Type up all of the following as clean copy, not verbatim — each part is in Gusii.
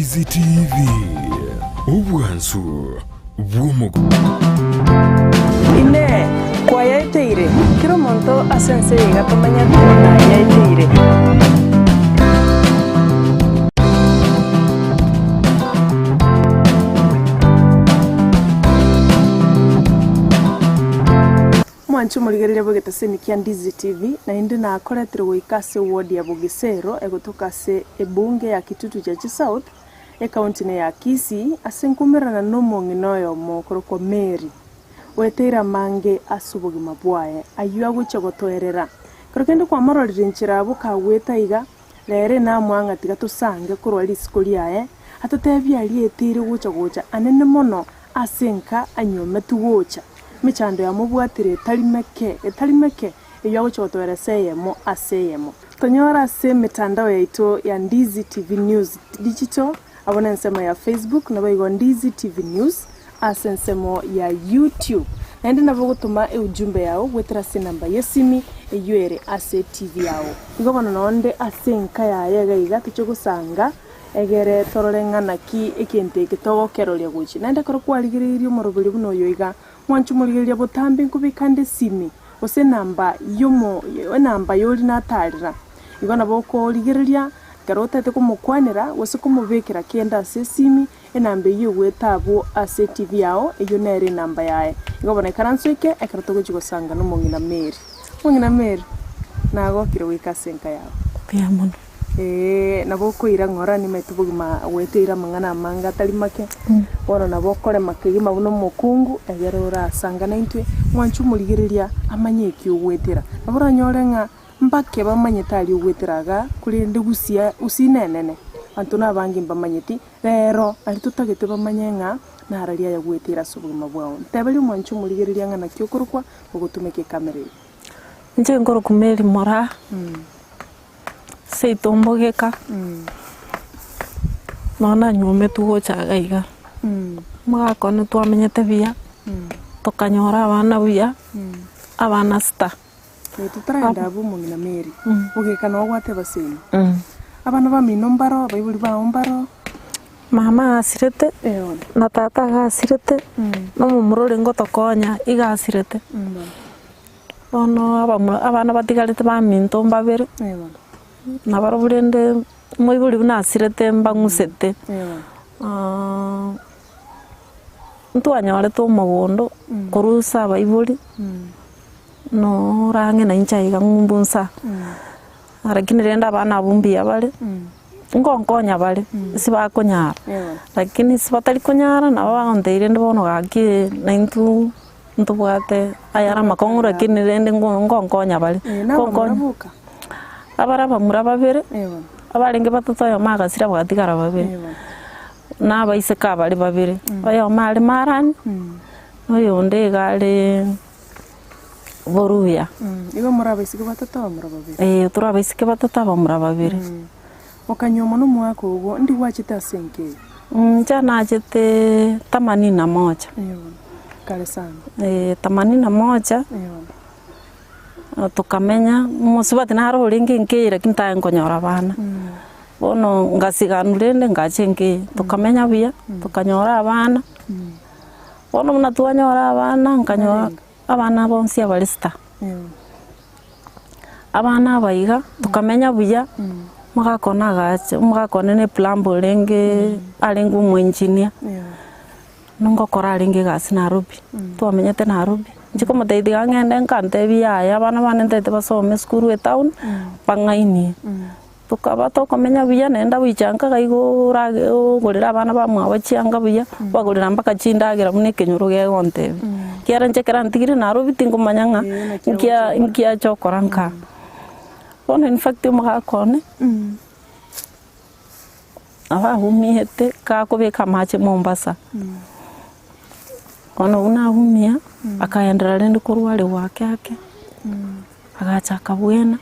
Ndizi TV, obwansu bw'omogo. Inee! Kwayaeteire? Kera omonto ase ense eye iga tomanyete nayaeteire. Mwanche omorigereria bw'egetaseni kia Ndizi TV, naende nakoretire goika ase eward ya Bogisero egotoka ase ebunge ya Kitutu Chache South, Ekaunti ne ya Kisii, ase nkomerana nomong'ina oyomo okorokwa Mary, oeteire amange ase obogima bwaye, ayio agochia gotoerera. Ekero kende kwamororire enchera abwo kagwete aiga, rero inamwang'a ng'a tiga tosange korwa risiko riaye, atotebie aria eteire gocha gocha anene mono ase enka anyometwe gocha. Emechando yamobwatire etari meke, etari meke, eyio agochia gotoeresa eyemo ase eyemo. Tonyore ase emetandao yaito ya Ndizi TV News Digital, abwo nensemo ya Facebook, naboigo Ndizi TV News ase ensemo ya YouTube. Naende nabo ogotoma eujumbe yao goetera ase enamba y'esimi eyio ere ase eTV yao. Igo bono nonde ase enka yaye iga iga toche gosanga egere torore ng'a naki egento eke togokeroria gochia. Naende ekero kwarigereirie omoroberio buna oyo iga, mwanche omorigereria botambe nkobeka nde esimi. gose enamba y'omo enamba y'oria natarera. Igo nabo okorigereria ekero otagete komokwanera gose komobekera kende ase esimi, enamba eyio egwete abwo ase etibi yao, eyio nere enamba yaye. Igo bono ikaranso eke ekero togochia gosanga na omong'ina Mary. Omong'ina Mary, nagokire goika ase enka yao. Mbuya mono. Eeh, nabo okoira ng'ora nimaete obogima gweteire amang'ana amange atari make, bono nabo okorema kegima buna omokungu, egere orasangane intwe, mwanche omorigereria amanye eki ogwetera. Nabo oranyore ng'a mbake bamanyete aria ogwetera igaa, korende gusia gusii nenene, abanto nabange mbamanyeti, rero aria totagete bamanye ng'a nararia aya gweteire ase obogima bwao. Nteberia omwanche omorigereria ng'a naki okorokwa, ogotumeka ekamera eye. Inche nkorokwa Mary Moraa. Seito mbogeka, nonya nanywometwe gocha iga iga, omogaka one twamenyete buya, tokanyora abana buya, abana sita. Totaragenda abwo omong'ina Mary, bogeka noo gwateba seino, abana bamino mbaro, abaibori bao mbaro. Mama agasirete, na tata agasirete, na omomura orenge gotokonya iga asirete. Bono abamura abana batigarete baminto mbabere, nabarobwo rende omoibori buna asirete mbang'usete, ntwanyorete omogondo korwa ase abaibori, noro ang'e na inche aiga ng'umbu nsa, lakini rende abana abwo mbuya bare, ngonkonya bare, ase bakonyara, lakini ase batari konyara nabo bagontebia rende bono gaki naintwe. Ntobwate ayare amakong'u lakini rende ngonkonya bare, ngonkonya abare abamura babere, abarenge batato oyomo agasira bagatigara babere, na abaiseke abare babere, oyomo are marani, na oyonde iga are boruya. Igo more abaiseke batato abamura babere? Eeh tore abaiseke batato abamura babere. Okanyuomwa nomwaka ogo, ndi gwachete ase enka eye? Inche nachete themanini na moja. Kare sana. Themanini na moja, tokamenya, omosubati naro orenge enka eye lakini tare nkonyora abana. Bono ngasiganwa rende ngacha enka eye, tokamenya buya, tokanyora abana, bono buna twanyora abana, nkanyora abana bonsi abare sita. Abana aba iga, tokamenya buya, omogaka one agacha, omogaka one na eplumber orenge arenge omoengineer, nongokora arenge egasi Nairobi, twamenyete Nairobi. Inche komotebia tiga ng'ende nkantebia yaya abana bane ntagete basome esukuru etown, bang'ainie. Tokaba tokomenya buya naende agoicha nka iga igo orage ogorere abana bamwabo chianga buya, obagorera mpaka chindagera buna ekenyoro gegontebia. Ekiagera inche ekero antigire Nairobi tingomanya ng'a nkia nkiacha okora nka. Bono in fact omogaka one, nabo ahumiete gakobeka amache Mombasa, bono buna ahumia, akaenderera rende korwariwa ake ake. Agacha akabwena.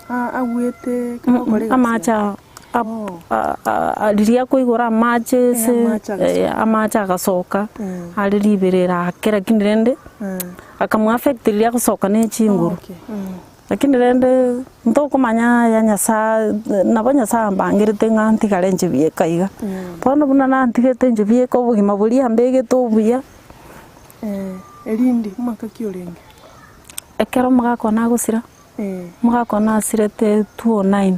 Agwete kegokora egasi. Amache riria akoigora amache ase amache agasoka are riberera ake lakini rende akamoaffect riria agosoka ne chinguru. Lakini rende ntokomanya aya Nyasaye nabo Nyasaye ambangerete ng'a ntigare inche bieka iga. Bono buna nantigete inche bieka obogima boria ambegete obuya. Erindi, omwaka ki orenge? Ekero omogaka one agosira, omogaka one asirete 209.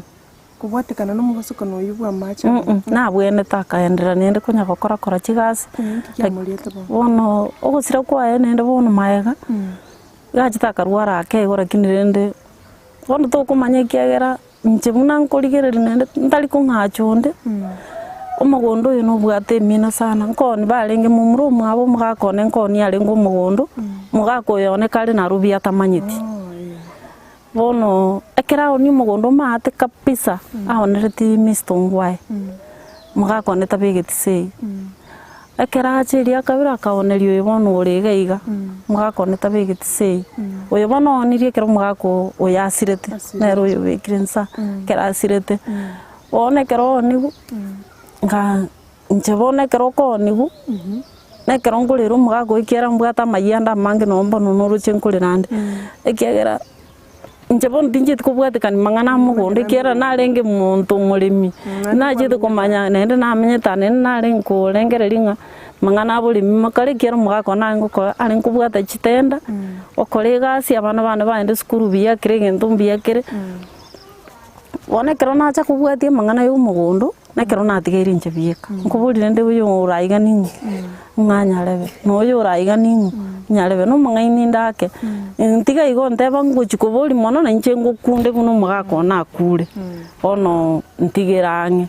Kobwatekana nomobosokano oyio bw'amaache aya. Nabwenerete akaenderera naende konya gokora kora chigasi. Inki kiamoriete bono? Bono ogosira kwaye naende bono magega, iga achete akarwara ake igo lakini rende bono tokomanya ekiagera inche buna nkorigereria naende ntari kong'acha onde, omogondo oyo nobwate emina sana, nkoni barenge momura omwabo omogaka one nkoni arenge omogondo, omogaka oyo one kare Nairobi atamanyeti. Bono ekero aonia omogondo omaate kabisa, aonereti Mister Ongwae, omogaka one tabegeti sei. Ekero acha eria kabere akaoneria oyo bono ore iga iga, omogaka one tabegeti sei. Oyo bono oonirie ekero omogaka oyo asirete, nere oyo obekire nsa, ekero asirete. Bono ekero oonigwe, nka inche bono ekero okoonigwa, na ekero nkorera omogaka oyo ekiagera mbwate amayia ande amange nonye bono noroche nkorera ande, ekiagera inche bono tinchieti kobwatekania mang'ana a mogondo ekiagera narenge monto omoremi, nachete komanya naende namenyete aa naende narenge korengereria ng'a mang'ana a boremi makare ekiagera omogaka one narenge gokora arenge kobwata chitenda, okora egasi abana bane bagende esukuru buya kera egento mbuya kere. Bono ekero nacha kobwatia amang'ana ya omogondo, na ekero natigaire inche bieka, nkoboria rende oyo oraiga ning'o? Ng'a nyarebe, na oyo oraiga ning'o? Nyarebe, na omong'aini inde ake, ntiga igo nteba ngochia koboria mono na inche ngokunde buna omogaka one akure, bono ntigere ang'e.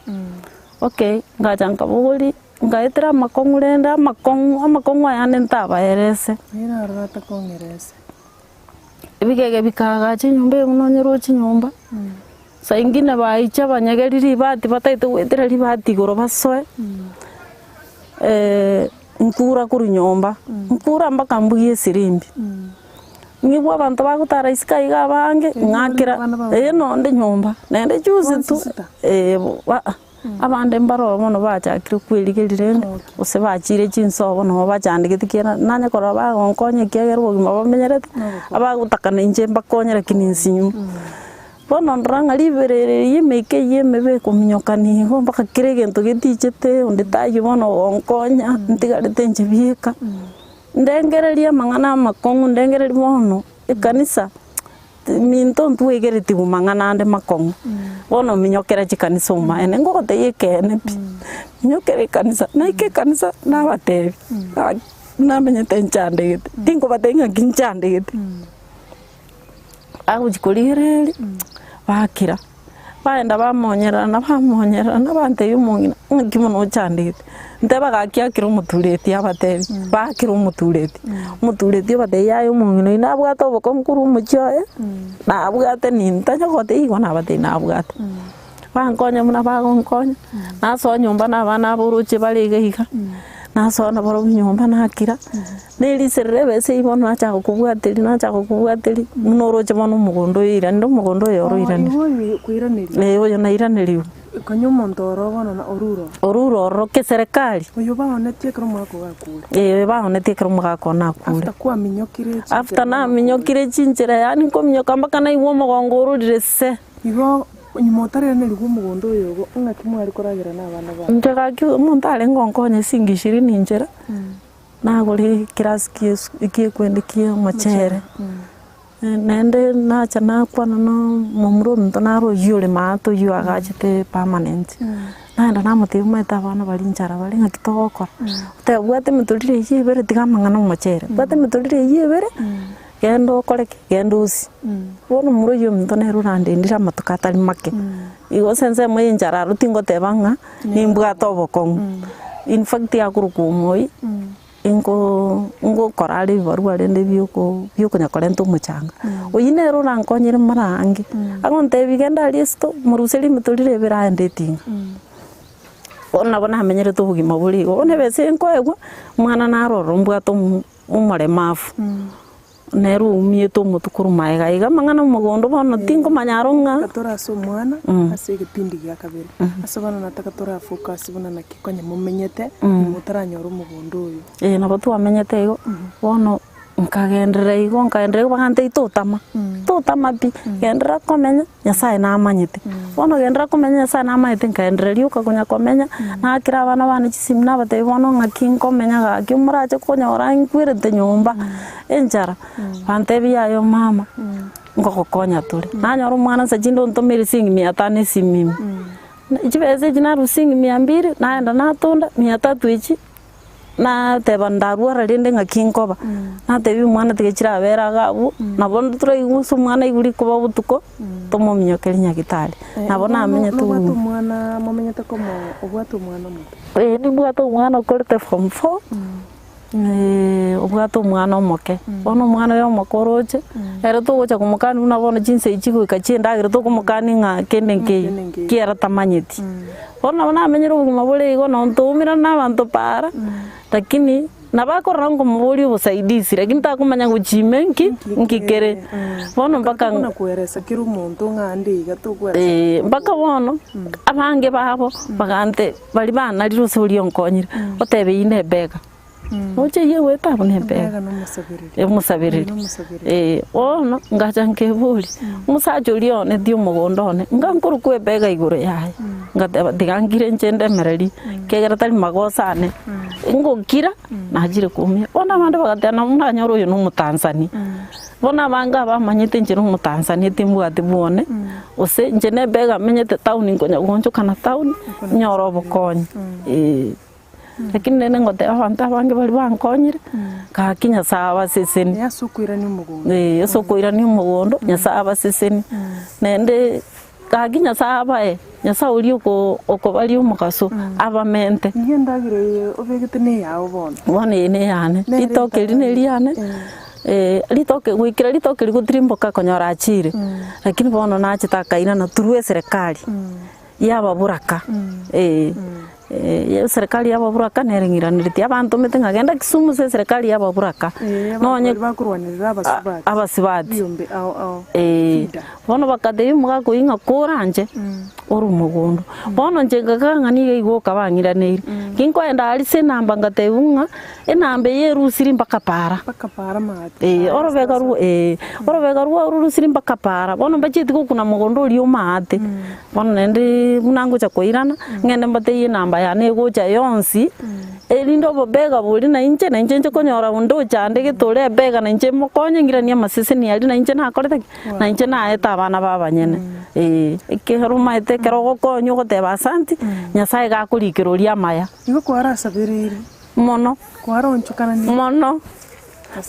Okay, ngacha nkabogoria, nkaetera amakong'u rende amakong'u, amakong'u aya ande ntabaerese. Nere aroro atakong'erese. Ebigege bikaagacha enyomba eye buna onye roche nyomba, saa ingine baicha abanyegeri ribati bataete goetera ribati igoro basoe, nkura korwa nyomba, nkura mpaka mbugie esirimbi. Ng'igwe abanto bagotara isiko aiga abange, ng'akera eh nonde nyomba, naende juzi tu eh aa. Abande mbaroo bono bachakire kwerigeria rende, gose bachiire chinsobo nabo bachandegete ekiagera nanye korora bagonkonya ekiagera obogima bamenyerete, abagotakana inche mbakonye lakini nsinyu. Bono ndora ng'a riberera eri ria emeika eyio emebe ekominyokania igo mpaka kera egento getichete onde taiyo bono ogonkonya, ntigarete inche bieka. Ndengererie amang'ana amakong'u ndengererie bono ekanisa. Minto ntwegeretigwe mang'ana ande makong'u, bono minyokera chikanisa omaene, ngogotebia ekeene pi, minyokera ekanisa, naika ekanisa nabatebia, gaki namenyete nchandegete, tinkobatebia ng'aki nchandegete. Agochia korigereria, bakira, baenda bamonyererana bamonyererana bantebia omong'ina ng'aki mono ochandegete, nteba gaki akire omotureti abatebie, bakire omotureti, omotureti obatebia yaya omong'ina oyio nabwate obokong'u korwa omochie oye, nabwate nini tanya gotebia igo nabatebia nabwate. Bankonya buna bagonkonya, nasoa nyomba na abana aba oroche bare iga iga, nasoa nabarobwo nyomba nakira, na eriserere ebesa eyio bono nachaka kobwateria nachaka kobwateria, buna oroche bono omogondo oyo oiranire omogondo oyo oro oiranire. Igo oyo koiraneria. Eh oyo nairaneriwe. Konya omonto oro bono na orure ororo. Orure ororo keserekari. Oyo baonetie ekero omogaka ogo akure. Eh oyo baonetie ekero omogaka one akure. After kwaminyokire chinchera. After naminyokire chinchera yaani nkominyoka mpaka naigwa omogongo ororire se. Igo nyuma otarairaneriwa omogondo oyo ogo, ng'aki mware koragera nabana bao? Inche gaki omonto arenge gonkonya esingi ishirini inchera, nagora ekirasi kia esu eki'ekwende kia omochere, naende nacha nakwana na omomura ominto naro oyio ore maate oyio agachete permanent, nagenda namotebia omanyete abana baria nchara bare ng'aki togokora, oteba bwata emetoriro eyio ebere tiga amang'ana omochere, bwata emetoriro eyio ebere. Genda okore ki? Genda osie. Bono omura oyio ominto nere orandendire amatuko atari make. Igo ase ensemo ya enchara aro tingoteba ng'a nimbwate obokong'u. In fact akorokwa omoi, ingo ngokora are ebibarua rende bioko biokonya korenta omochanga. Oyio nere orankonyere mara ange, agontebia genda aria esito, moruserie emetoriro ebere aende etinga. Bono nabo namenyerete obogima boria igo. Bono ebesa eye nkoegwa, omwana naro ororo mbwate omo. Omoremafu, nere oumiete omotwe korwa magega iga amang'ana omogondo bono tinkomanya aro ng'a. Nataka tore ase omwana ase egepindi gia kabere. Ase bono nataka tora focus buna naki konya momenyete motaranyora omogondo oyo. Ee nabo twamenyete igo, bono nka. Nkagenderera igo, nkagenderera igo bagantebia totama, totama pi, genderera komenya, Nyasaye namanyete. Bono genderera komenya Nyasaye namanyete, nkagenderera rioka konya komenya, naakera abana bane chisimu nabatebia bono ng'aki nkomenya gaki morache konyora nkwerete nyomba, enchara, bantebia yaya omama, ngogokonya tore. Nanyora omwana nsa chinde ontomere siringi mia tano esimi ime, chibesa echi narusia siringi mia mbiri, naenda natunda, mia tatu echi. Nateba ndarwara rende ng'aki nkoba, natebia omwana tiga chirabere iga abwo, nabo toraigwe ase omwana aigwe rikoba botuko, tomominyokerie nyagitari. Nabo namenyete Nobwate obogima. omwana momenyete komo obwate omwana omoke? Ee nimbwate omwana okorete form four, obwate omwana omoke. Bono omwana oyo omoke oroche, ere togocha komokania buna bono chinsa echi goika chiendagera tokomokania ng'a kende nkeiyo, ekiagera tamanyeti. Bono nabo namenyire obogima bore igo nonye ntoumerana na abanto paara, lakini nabo akorora nkomoboria obosaidisi lakini takomanya gochia ime nki, nki kere. Bono mpaka Tokona koeresa kera omonto ng'a ande iga tokoeresa eh, mpaka bono abange babo bagante baria banarire ase oria onkonyire, otebe eyio ne ebega. Oche eyio egoeta abwo ne ebega. Ebega nomosabereri. Omosabereri. Nomosabereri. Eh, bono ngacha nkeboria, omosacha oria one ti omogondo one, nga nkorokwa ebega igoro yaye, ngateba tiga nkire inche ndemererie, ekiagera tari magoso ane, ngokira, nachire koumia. Bono abande bagateba nabo moranyore oyo na omotanzania. Bono abange abamanyete inche na omotanzania timbwati bwone, gose inche na ebega menyete town nkonya goonchoka na town, nyore obokonyi, eh. Lakini rende ngoteba abanto abange baria bankonyire, gaki Nyasae abasesenie. Eh, ase okoirania omogondo. Eh, ase okoirania omogondo, Nyasae abasesenie. Naende gaki Nyasae abae, Nyasae oria oko okobaria omogaso, abamente. Nigo endagera eye obegete neyao bono. Bono eye neyane, Nere ritoke eri neriane, ritoke goikera ritoke rigotirimboka konyora achire, lakini bono nachete akairana through eserekari. Y'ababoraka, eh, eserekari y'ababoraka nere ng'iraneretie abantomete ng'a genda Kisumu ase eserekari y'ababoraka. Eh, Nonye abanto baria bakorwanerera abasubati. abasubati. Ebiombe ao ao. Eh, Fida. bono bagatebia omogaka oyio ng'a koranche, ore omogondo. Bono inche ngakora ng'a nigo igoka bang'iraneire. Ginkoenda aria ase enamba ngatebiwa ng'a, enamba eye erusiri mpaka paara. Mpaka paara maate. Eh, orobega rwo eh, orobega rwao rorusiri mpaka paara. Bono mbachieti gokuna mogondo oria omaate. Bono naende buna ngocha koirana, ng'ende mbatebie enamba yane egocha yonsi, erinde obobega boria na inche, na inche nche konyora onde ochandegete ore ebega na inche mokonye ng'iranie amaseseni aria na inche nakorete ki? Na inche naete abana ba abanyene eh. Ekero omaete ekero ogokonywa ogoteba asanti, Nyasaye iga akorikera oria amaya. Igo kwarasabereire. Mono. Kwaraonchokananire. Mono.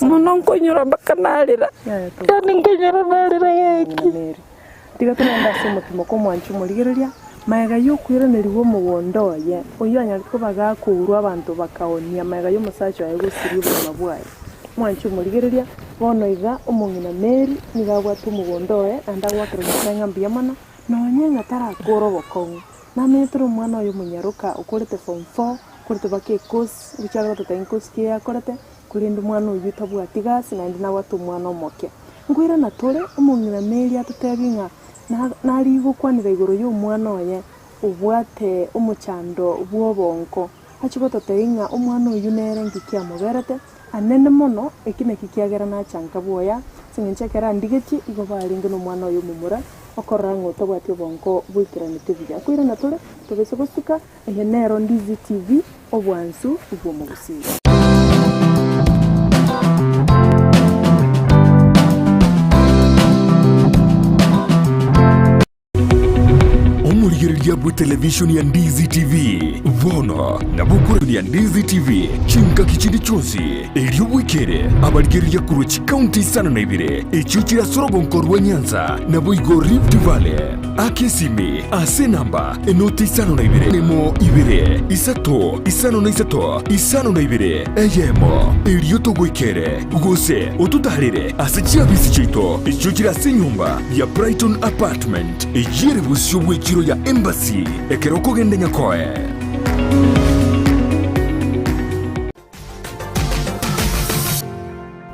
Mono nkonyora mpaka narera, yaani nkonyora narera gaki. Tiga togende ase omotimo kw'omwanchi omorigereria, magega y'okoiranerigwa omogondo oye, oyio anyarete koba gakourwa abanto bakaonia magega y'omosacha oye gosiria obogima bwaye. Omwanchi omorigereria, bono iga omong'ina Mary nigo abwate omogondo oye, naende agoakera Nyasae ng'a mbuya mono, nonye ng'a tarakora obokong'u. Namenyete nomwana oye omonyaroka okorete form four, okorete mpaka ekosi, gochia gototebia nkosi ki akorete, Korende omwana oyio tabwati gasi, naende nabwate omwana omoke. Nkoirana tore, omong'ina Mary atotebie ng'a nari gokwanera igoro y'omwana oye obwate omochando bw'obonko. Achie gototebia ng'a omwana oyio nere nki kiamoberete, anene mono, eki naki kiagera nacha nka bwoya, ase eng'encho ekero andigetie igo barenge nomwana oye omomura, okorora ng'a otabwati obonko boikeranete buya. Nkoirana tore, tobese gosuka. Eye nero Ndizi TV, obwansu bw'omogusii. Omorigereria bw'etelevishoni ya Ndizi TV bono nabo okorania ya Ndizi TV chingaki chinde chionsi erio bwekere abarigereria korwa chikaunti isano na ibere echio chire ase orogonko rwa Nyanza naboigo Rift Valley. Aka esimi ase enamba enoti 52 nemo ibere isato 53 52 eyemo, erio togoikere, gose ototaarere ase chiabisi chiaito echio chire ase enyomba ya Brighton Apartment, eyio ere bosio bw'echiro ya Embassy ekero okogenda Nyakoe.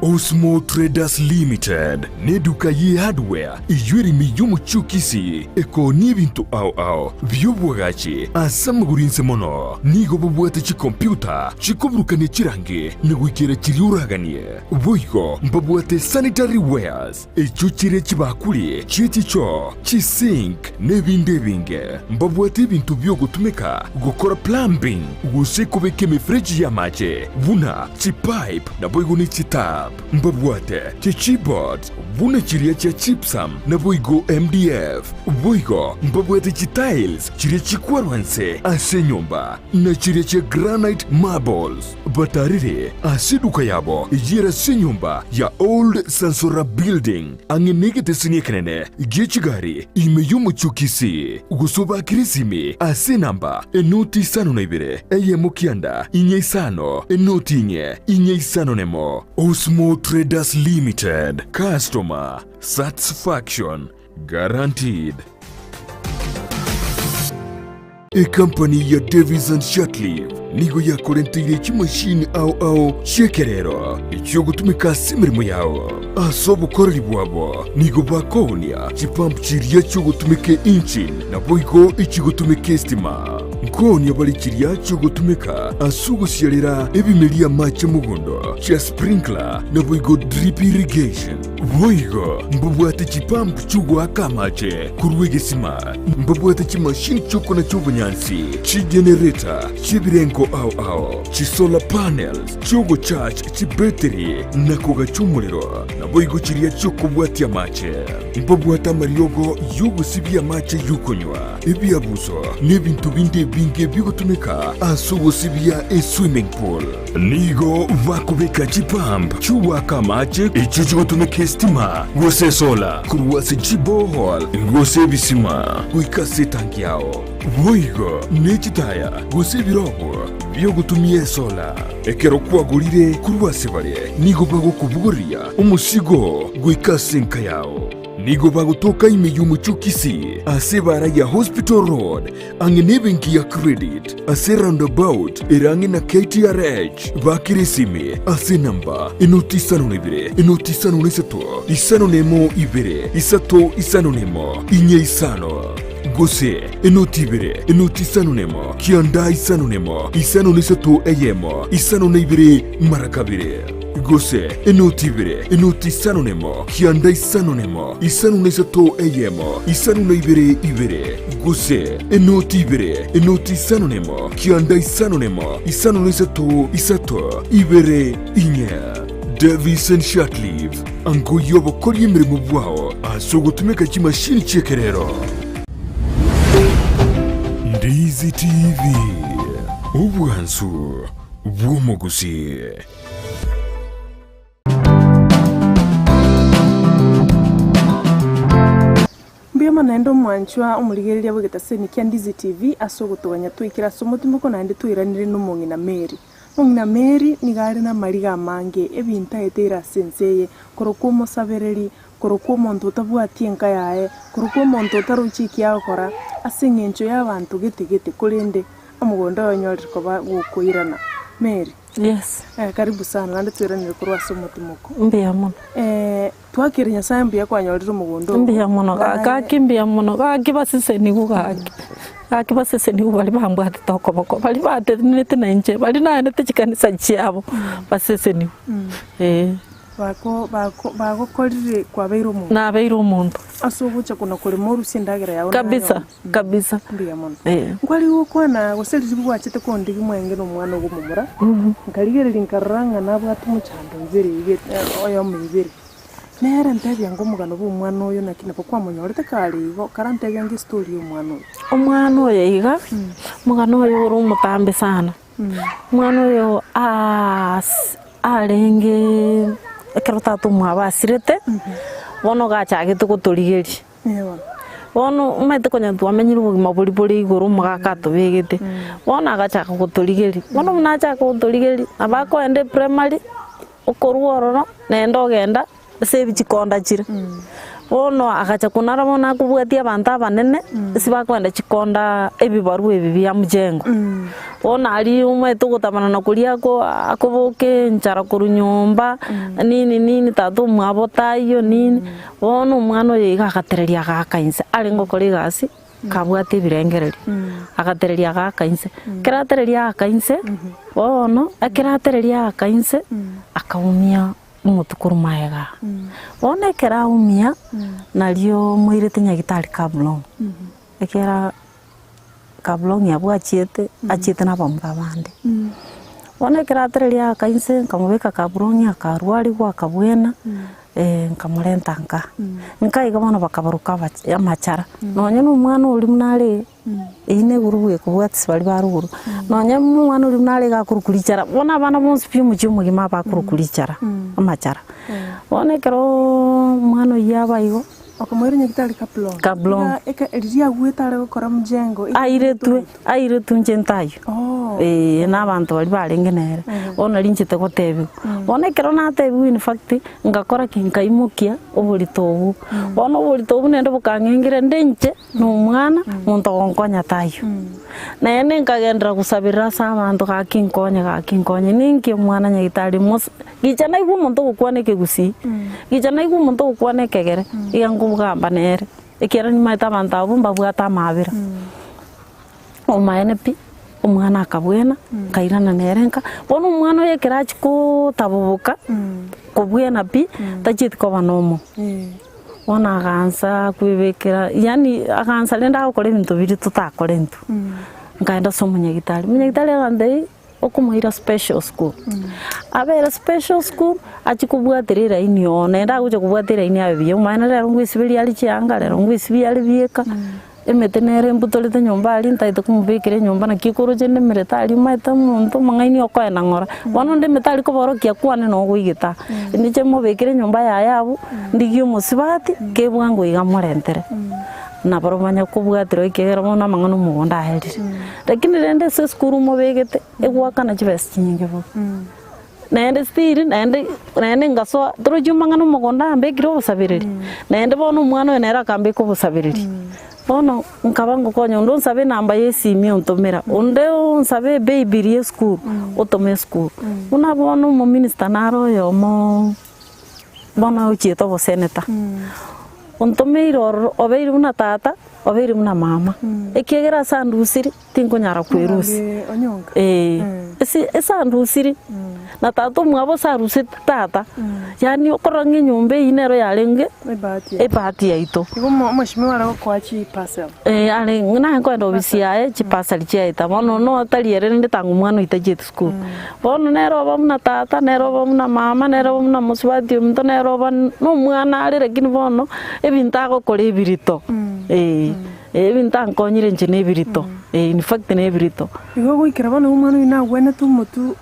Osmo Traders Limited neduka ye hardware eyio ere ime y'omochie o Kisii ekoonia ebinto ao ao bi'obwagachi ase amagoro inse mono. Nigo bobwate chikompyuta chikoburukania chirangi na goikera chiria oraganie. Boigo mbabwate sanitary wares echio chire chibakuri chie chichoo, chisink na ebinde ebinge. Mbabwate ebinto bi'ogotumeka gokora plumbing gose kobeka emefereji y'amache buna chipipe naboigo ne chitap. Mbabwate chichipboards buna chiria chia gypsum naboigo MDF. Boigo mbabwate chitiles chiria chikwarwa nse ase enyomba na chiria chia granite marbles. Batarire ase eduka yabo eyio ere ase enyomba ya Old Sansora Building ang'e negeteseni ekenene gie chigari ime y'omochie o Kisii, gose obakere esimi ase enamba enoti isano na ibere eyemo kianda inye isano enoti inye inye isano nemo. Osmo Traders Limited, Customer Satisfaction Guaranteed. Ekampani ya Davies and Shirtliff nigo yakorenteire chimashini ao ao chi'ekerero echiogotumeka ase emeremo yao. Ase obokoreri bwabo nigo bakoonia chipump chiria chiogotumeka engine naboigo echigotumeka estima. Nkoonia bare chiria chiogotumeka ase ogosiarera ebimeria amache mogondo chia sprinkler naboigo drip irrigation. Boigo mbabwate chipump chi'ogoaka amache korwa egesima, mbabwate chimashini chi'okonacha obonyansi, chigenereta chi'ebirengo ao ao, chisolar panels chi'ogocharge chibetiri na kogacha omorero, naboigo chiria chi'okobwatia amache. Mbabwate amariogo y'ogosibia amache y'okonywa, ebiabuso, na ebinto binde ebinge bigotumeka ase ogosibia eswimming pool. Nigo bakobeka chipump chi'ogoaka amache echio chigotumeka esitima gose esola korwa ase chiborehole gose ebisima goika ase etanki yao. Boigo ne chitaya gose ebirogo bi'ogotumia esola. Ekero kwagorire korwa ase bare, nigo bagokobogoria omosigo goika ase enka yao. Nigo bagotoka ime y'omochie o Kisii ase ebaara ya Hospital Road ang'e nebenki ya Credit ase roundabout ere ang'e na KTRH. Bakere esimi ase enamba enoti isano na ibere, enoti isano na isato, isano na emo ibere, isato isano na emo, inye isano. Gose enoti ibere, enoti isano na emo, kianda isano na emo, isano na isato eyemo, isano na ibere mara kabere. Gose enoti ibere, enoti isano na emo, kianda isano na emo, isano na isato eyemo, isano na ibere ibere. Gose enoti ibere, enoti isano na emo, kianda isano na emo, isano na isato isato ibere inye. Davison Shirtliff, angoyia obokoria emeremo bwao ase ogotumeka chimashini chi'ekerero. Ndizi TV, obwansu bw'omogusii. Mbuya mono naende omwanchwa omorigereria bw'egetaseni kia Ndizi TV ase ogotoganya twaikire ase omotimoko naende twairanire nomong'ina Mary. Omong'ina Mary nigo are namariga amange ebinto aeteire ase ense eye, korokwa omosabereri, korokwa omonto otabwati enka yaye, korokwa omonto otarochi eki agokora ase eng'encho y'abanto gete gete korende omogondo oye onyorire koba gokoirana. Mary. Yes. Eh, karibu sana naende twairanire korwa ase omotimoko. Mbuya mono. Eh, twakire Nyasaye mbuya kwanyorire omogondo ogo. Mbuya mono gaki mbuya mono gaki baseseniwu gaki gaki baseseniwu baria bambwatete okoboko baria batenenerete na inche baria naendete chikanisa chiabo baseseniwu eh. Bako bako bagokorire kwabeire omonto. Nabeire omonto. Ase ogocha kona korema orusie endagera yao Kabisa kabisa Mbuya mono. eh. Nkware gokwana gose riria gwachete kondigia mwenge na omwana ogo omomura, nkarigereria nkarora ng'a nabwate omochando ibere iga oyomo ibere. Nere ntebia ng'a omogano bwa omwana oyo naki nabo kwamonyorete kare igo, karantebia ng'a estory ya omwana oyo. Omwana oyo iga, omogano oyo ore omotambe sana. Omwana oyo aas arenge ekero tata omwabo asirete, bono iga achagete gotorigeria. Bono omanyete konya twamenyire obogima boria bore igoro omogaka atobegete, bono agachaka gotorigeria, bono buna achaka gotorigeria, nabo akoenda eprimary, okorwa ororo, naende ogenda ase ebi chikonda chire. Bono agacha konara bono akobwatia abanto abanene, ase bakoenda chikonda ebibarua ebi bia mjengo. Bono aria omanyete ogotamanana koria ako akoboka enchara korwa nyomba, nini nini tata omwabo taiyo nini, bono omwana oyo iga agatereria agaaka inse, arenge gokora egasi kabwate ebirengererio, agatereria agaaka inse. Ekero atereria aaka inse, bono ekero atereria aaka inse, akaumia omotwe korwa magega. Bono ekero aumia, nario moirete nyagitari Kablong, ekero Kablong abwo achiete, achiete na abamura bande. Bono ekero atereria aaka inse, nkamobeka Kablong akarwarigwa akabwena, nkamorenta nka. Nka iga bono bakabaruka abacha amachara, nonye na omwana oria buna are. Eyio negurubu ekobwatisia baria ba rogoro. Nonye omwana oria buna arenge akorokwa richara, bono abana bonsi pi omochie omogima abakorokwa richara, amachara. Bono ekeroooo omwana oyio aba igo. Okomoira nyagetari Kaplong. Kaplong. Iga eke riria agwete are gokora mjengo. Airetwe, airetwe inche ntayio. Oh. Eeh na abanto baria barenge nere. Bono nari nchete gotebiwa. Bono ekero natebiwa in fact, ngakora ki? Nkaimokia oborito obwo. Bono oborito obwo naende bokang'engera nde inche. Nomwana, monto ogonkonya taiyo. Naende nkagenderera gosaberera ase abanto gaki nkonye gaki nkonye, ninki omwana nyagetari mos gicha naigwe omonto ogokwana ekegusii, gicha naigwe omonto ogokwana ekegere, iga nkogamba nere, ekiagera nimanyete abanto abwo mbabwate amabera. Omaene pi, omwana akabwena, nkairana nere nka, bono omwana oyo ekero achia kotaboboka, kobwena pi, tachieti koba na omo. Bono agansa kwebekera, yaani agansa rende agokora ebinto biria totakora intwe. Nkaenda ase omonyagitari, omonyagitari agantebia okomoira special school. Abere special school, achie kobwatera eraini oo, naende agocha kobwata eraini abe buya, omanyete rero ngoesiberia are chianga, rero ngoesibia are bieka. Emete nere embutorete nyomba aria ntagete komobekera enyomba naki ekoroche ndemerete aria omanyete omonto omong'aini okoenda ng'ora. Bono onde emete aria koborokia kwane noo ogoigete aa. Ninche mobekere enyomba yaye abwo, ndigie omosubati, kebwango iga morentere. Nabarobwo banya kobwaterwa ekiagera bono amang'ana omogondo aerire. Lakini rende ase esukuru mobegete, egoakana chibesa chinyinge bobe. Naende still naende naende ngasoa torochi omang'ana omogondo ambekire obosabereri, naende bono omwana oyo nere akambeka obosabereri. Bono nkaba ngokonya onde onsabe enamba ya esimi ontomera, onde onsabe ebaby ria esukuru, otoma esukuru. Buna bono omominister nare oyomoo bono ochiete obosenator, ontomeire ororo obeire buna tata, obeire buna mama, ekiagera ase andusiri. Tinkonyara kwerusia. Ee, ase ase andusiri, na tata omwabo ase aruseti tata, yaani okorora ng'a enyomba eyio nero yarenge ebahati yaito. Ee, are naye nkoenda ofisi yaye chipasari chiaeta, bono notari ere rende tanga omwana oito achiete sukuru. Bono nere oba buna tata, nere oba buna mama, nere oba buna mosubati ominto, nere oba na omwana are lakini bono ebinto agokora ebirito, ee. Ebinto ankonyire inche nebirito, in fact nebirito. Igo goikera bono omwana oyio nagwenete omotwe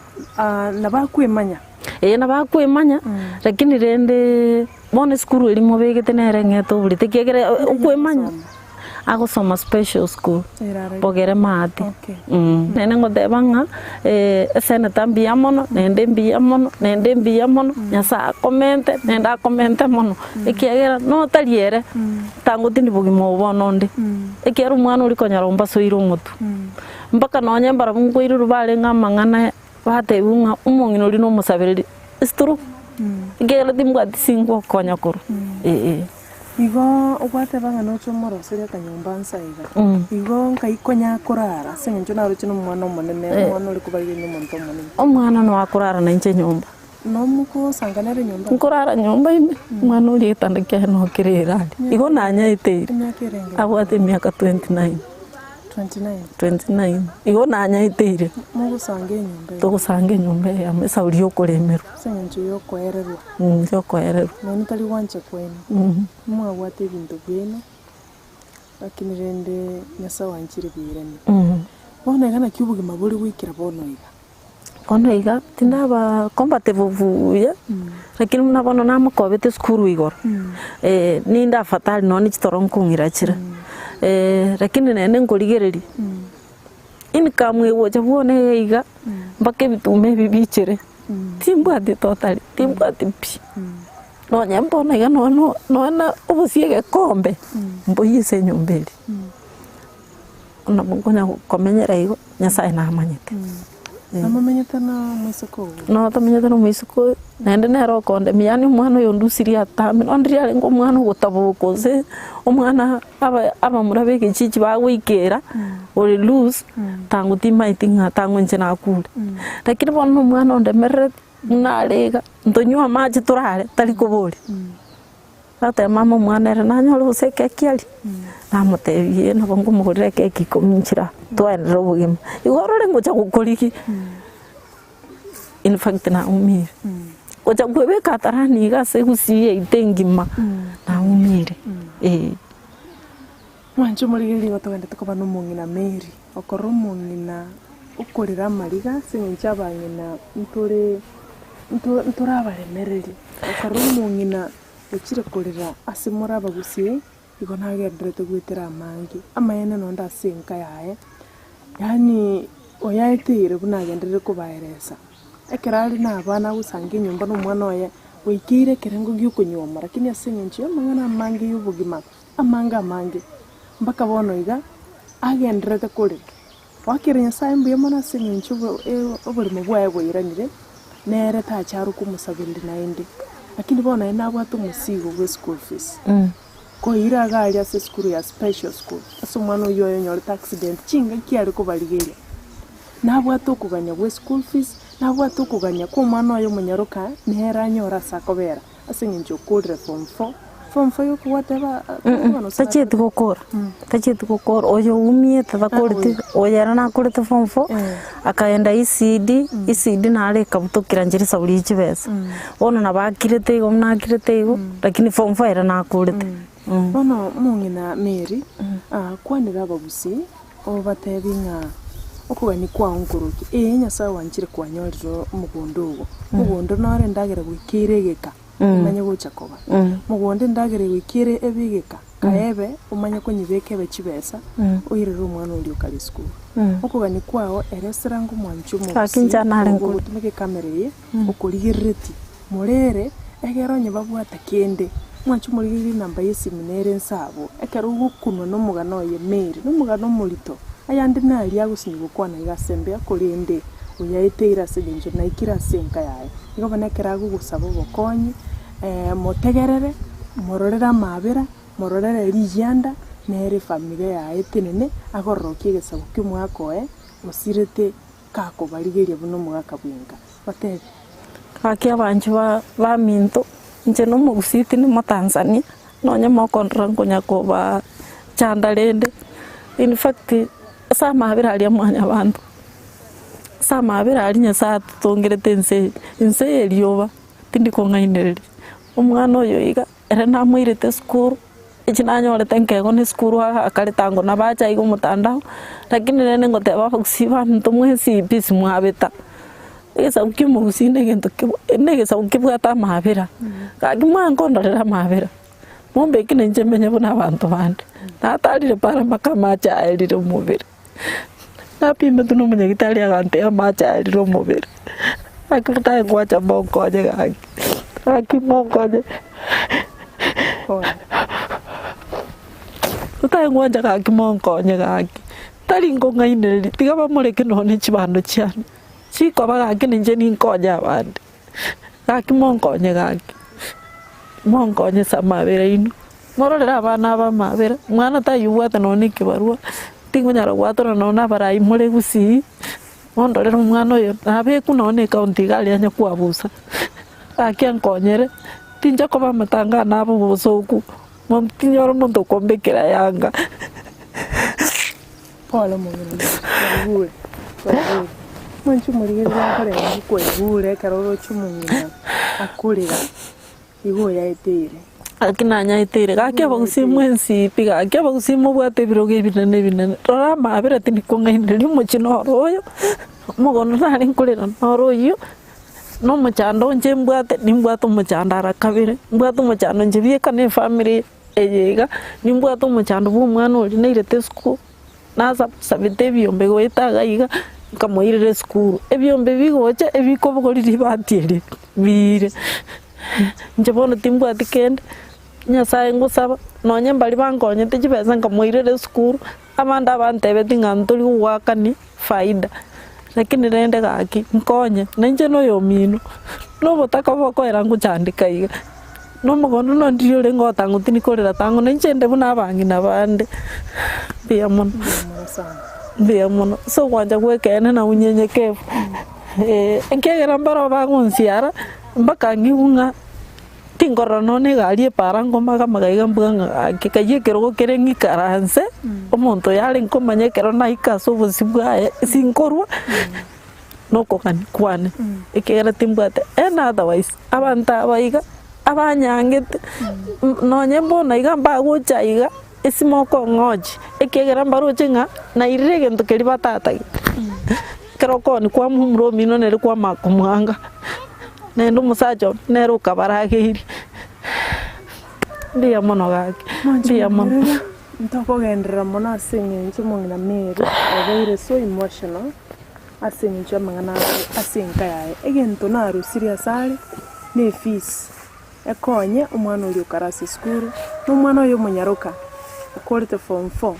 nabo akwemanya. Ee nabo akwemanya, lakini rende bono esukuru eria mobegete nere eng'ete oborito ekiagera okwemanya agosoma special school bogere maate. Naende ngoteba ng'a eseneta mbuya mono, naende mbuya mono, naende mbuya mono, Nyasaye akomente, naende akomente mono, ekiagera notari ere. Tangotindi bogima obo bono onde, ekiagera omwana oria konyora ombasoire omotwe. Mpaka nonye mbarabwo nkoirerwa barenge amang'ana batebiwa ng'a omong'ina oria nomosabereri, it's true, ekiagera timbwati singokonya korwa eeh. Igo ogwateba ng'a noche omoroserie akanyomba nsa iga, igo nkai konya korara ase eng'encho naroche na omwana omonene, omwana ore kobarigereria omonto omonene. Omwana noe akorara nainche nyomba. Nomogosanga nere nyomba. Nkorara nyomba ime, omwana oria egetanda kiaye noo kere ere aria. Igo nanyaeteire. Emiaka erenge? Abwate emiaka 29. 29. 29. Igo nanyaeteire. Mogosanga enyomba eye. Togosanga enyomba eye amo esauri yokoremerwa. Ase eng'encho yokoererwa. Yokoererwa. Naende tari gwancha kwenu. Mwabwate ebinto biaino, lakini rende Nyasae oanchire biirane. Bono iga naki obogima bore goikera bono iga. Bono iga tindaba comfortable buya, lakini buna bono namokobete esukuru igoro, ninde afadhali nonye chitoro nkong'ira chire, lakini naende nkorigereria, income egocha bwone iga iga, mpaka ebituma ebi bichere, timbwati totally, timbwati pi. Nonye mbono iga nonya nonya na obosie egekombe, mboiyie ase enyomba eria. Nabo nkonya komenyera igo, Nyasaye namanyete. Namomenyete na omoiseke ogo? No tomenyete na omoiseke oyo, naende nere okondemia, yaani omwana oyo ondusirie atambe, nonye riria arenge omwana ogotaboka gose omwana aba abamura ba egechichi bagoikera ore loose, tango timaeti ng'a tango inche nakure. Lakini bono na omwana ondemerereti buna are iga, ntonywe amache torare, tari koboria. Agateba mama omwana ere nanyore gose ekeki aria, namotebia ee nabo nkomogorera ekeki ikomi nchire aa, twaenderere obogima. Igo orore ngocha gokorigia, in fact naumire, gocha kwebeka atarani iga ase egusii yaito engima, naumire eh. Mwanche omorigereria igo togenderete koba na omong'ina Mary, okorora omong'ina okorera amariga ase eng'encho abang'ina ntore nto ntore abaremereri, okorora omong'ina ochire korera ase more abagusii, igo nagendererete goetera amange, amaene nonde ase enka yaye, yaani oyaeteire buna agenderere kobaeresa. Ekero are na abana agosanga enyomba na omwana oye, oikeire ekerengo gia okonyuoma lakini ase eng'encho ya amang'ana amange ya obogima, amange amange, mpaka bono iga, agendererete korera. Goakera Nyasae mbuya mono ase eng'encho oboremo bwaye bwairanire, nere tacha komosabereria naende. Lakini bono naende nabwate omosigo bwe school fees, koira iga aria ase esukuru ya special school, ase omwana oyio oyenyorete accident chingaki are kobarigeria. Nabwate okogania gwe school fees, nabwate okogania kwa omwana oye omonyaroka nere anyore ase akobera. Ase eng'encho okorire form four, form four yoka gwateba Tachieti gokora, tachieti gokora, oyo oumiete takoreti, oyo ere nakorete form four, akaenda ECD, ECD naro ekabutokera nchera esauri ye chibesa. Bono nabo akirete igo buna akirete igo, lakini form four ere nakorete. Bono omong'ina Mary, kwanera abagusii, obatebi ng'a okogania kwao nkoroki, ee Nyasae oanchire kwanyorire omogondo ogo, omogondo nore endagera goika ere egeka, omanye gocha koba. Mogondo endagera goika ere ebe egeka, kaye ebe omanye konyebeka ebe chibesa, oirere omwana oria okare esukuru. Okogania kwao eresera ng'a omwanchi Gaki omogusii, inche nare nkore. ogotumeka ekamera eye, okorigereretie, morere, egere onye babwate kende, mwanche omorigererie enamba y'esimi nere inse abwo, ekero ogokunwa nomogano oye Mary, nomogano omorito, ayande naria agosinywa gokwana iga ase embeo korende oyaeteire ase eng'encho naikire ase enka yaye. Igo bono ekero agogosaba obokonyi, motegerere, mororere amaabera, mororere rigianda, nere efamilia yaye etenene, agororokie egesaku kia omwaka oye, osirete Gakobarigeria buna omogaka bw'enka, batebie. Gaki abanchwa ba baminto, inche nomogusii tindi motanzania, nonye mokondora nkonya kobachanda rende, in fact ase amabera aria mwanyabanto, ase amabera aria Nyasaye atotongerete ense eye, ense eye erioba, tindi kong'ainereria. Omwana oyo iga, ere namoirete esukuru. Echi nanyorete nkegwa na esukuru aa kare tango nabacha iga omotandao, lakini rende ngoteba abagusii abanto mwensi pi simwabeta, egesaku kia omogusii na egento kebwa na egesaku kebwate amabera, gaki mwankondorera amabera, mombeke na inche menye buna abanto bande, natarire para mpaka amache aerire omobere, napimetwe na omonyagitari agantebia amache aerire omobere, gaki motae gwacha monkonye gaki, gaki monkonye. Otae gwancha gaki monkonye gaki, tari nkong'ainereria, tiga bamoreke nonye ne chibando chiane, chikoba gaki ninche ninkonye abande, gaki monkonye gaki, monkonye ase amabera aino, mororere abana aba amabera, mwana taiyo obwate nonye na ekebarua, tingonyara goatorana nonye na abarai more gusii, mondorere omwana oyo, nabekwe nonye na ecounty iga aria anye koabusa, gaki ankonyere. Tincha koba amatangano abo obosooku, tinyora omonto okombekera yanga. Pole omong'ina kwaigure, kwaigure. Mwanche omorigereria nkorenda ng'a kwaigure ekero oroche omong'ina akorera, igo oyaeteire. Gaki nanyaeteire, gaki abagusii mwensi pi, gaki abagusii mobwate ebirogo ebinene ebinene, rora amabera tindi kong'ainereria omochie noro oyo, omogondo nare nkorera noro oyio. Na omochando inche mbwate, nimbwate omochando ara kabere, mbwate omochando inche bieka na efamiri eye iga, nimbwate omochando bwa omwana oria nairete esukuru, nasabete ebiombe goeta iga iga, nkamoirera esukuru, ebiombe bigocha ebikobogoria ribati eri biire. Inche bono timbwati kende, Nyasaye ngosaba, nonye mbaria bankonyete chibesa nkamoirera esukuru, abande abantebetie ng'a ntori gogoakania faida, lakini rende gaki nkonye, na inche na oyomino, na obotaka bokoera ngochandeka iga, na omogondo nondiria orenge ogotanga tindi korera tang'u na inche inde buna abang'ina bande, mbuya mono, mbuya mono, ase ogwancha gwa ekeene na unyenyekevu, eh, ekiagera mbaro bagonsiara mpaka ng'igwe ng'a Tinkorora nonya na egari epaara nkomaga-maga iga mbua ng'a gaki kayio ekerogo kere ng'ikaranse, omonto oyo are nkomanya ekero naika ase obosio bwaye sinkorwa, na okogania kwane, ekiagera timbwate any otherwise, abanto aba iga, abanyangete, nonye mbono iga mbagocha iga, esime okong'ochi, ekiagera mbaroche ng'a nairire egento keria batatagete. Ekero okoonia kwamomura omino nere kwamanya komwanga. Naende omosacha one nere okabarageirie. Mbuya mono gaki, mbuya mono. Ntokogenderera mono ase eng'encho omong'ina Mary obeire so emotional ase eng'encho y'amang'ana aye ase enka yaye. Egento narusirie asare ne efees ekonye omwana oria okare ase esukuru, na omwana oye omonyaroka okorete form four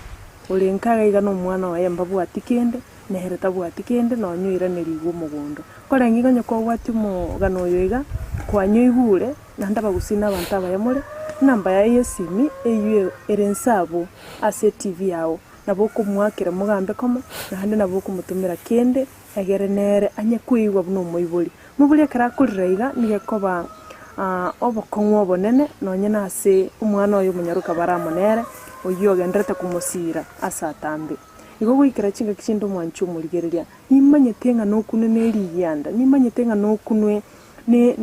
ore nka iga iga na omwana oye mbabwati kende. Nere tabwati kende nonya oiranerigwe omogondo. Korenge iga onye kobwatia omogano oyo iga, kwanyoigure, naende abagusii na abanto abaya more, enamba yaye y'esimi eywo ere inse abwo ase etibi yao, nabo okomoakera mogambe komo, naende nabo okomotomera kende, egere nere anye koigwa buna omoibori. Moibori ekero akorera iga, nigo ekoba obokong'u obonene nonye nase omwana oye omonyaroka bare amo nere, oyio ogendererete komosiira ase atambe. Igo goikera chingaki chinde omwanche omorigereria, nimanyete ng'a nokunwe ne rigianda, nimanyete ng'a nokunwe ne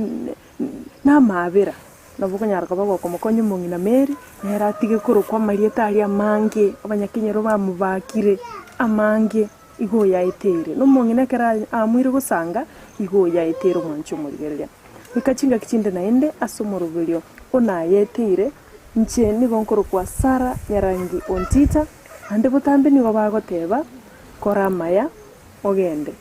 namaabera. Nabo okonyara koba gokomokonya omong'ina Mary, nere atige korokwa amarieta aria amange, abanyakenyoro bamobakire amange, igo oyaeteire. Na omong'ina ekero aamuire gosanga, igo oyaeteire omwanche omorigereria. Goika chingaki chinde naende ase omoroberio onayeteire, inche nigo nkorokwa Sarah Nyarangi Ontita, Naende botambe nigo bagoteba, Kora amaya, ogende.